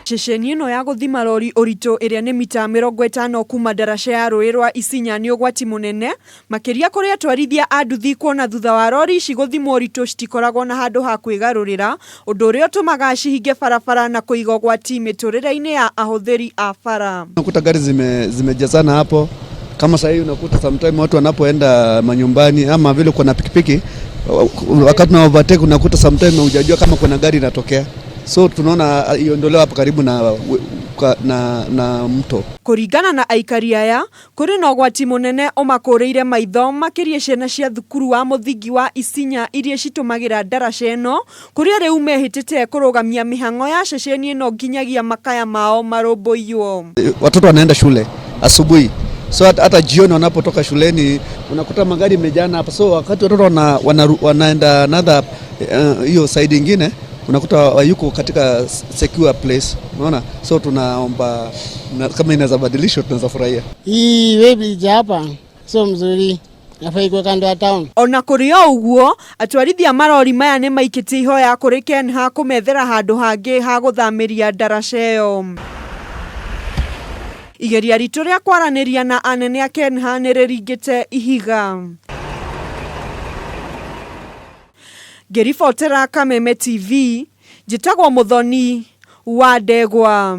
Ceceni ĩno ya gũthima rori ũritũ ĩrĩa nĩ mita 50 kuma ndaraca ya rũĩ rwa Isinya nĩ ũgwati mũnene makĩria kũrĩ atwarithia a nduthi kuona thutha wa rori ici gũthimwo ũritũ citikoragwo na handũ ha kwĩgarũrĩra ũndũ ũrĩa ũtũmaga cihinge barabara na kũiga ũgwati mĩtũrĩre-inĩ ya ahũthĩri a bara. Unakuta gari zimejazana hapo kama sahii, unakuta sometime watu wanapoenda manyumbani ama vile kuna pikipiki, wakati na overtake unakuta sometime hujajua kama kuna gari inatokea, so tunaona iondolewe hapo karibu na mto. Kũringana na aikari aya, kũrĩ na ũgwati mũnene ũmakũrĩire maitho makĩria ciana cia thukuru wa mũthingi wa Isinya iria citũmagĩra ndaraca ĩno, kũrĩa rĩu mehĩtĩte kũrũgamia mĩhang'o ya ceceni ĩno nginyagia makaya mao marũmbũiywo. Watoto wanaenda shule asubuhi, so hata jioni wanapotoka shuleni unakuta magari imejana hapa, so wakati watoto wanaenda another hiyo side ingine unakuta hayuko katika secure place, unaona. So tunaomba kama inaweza badilishwa tunaweza furahia. Hii weighbridge hapa sio mzuri, nafaa ikuwe kando ya town. Ona kũrĩ o ũguo, atwarithia marori maya nĩ maikĩtie ihoya kũrĩ KENHA kũmethera handũ hangĩ ha gũthamĩria ndaraca ĩyo. Igeria ritũ rĩa kwaranĩria na anene a KENHA nĩ rĩringĩte ihiga. Ngĩribotera Kameme TV, njĩtagwo Mũthoni wa Ndegwa.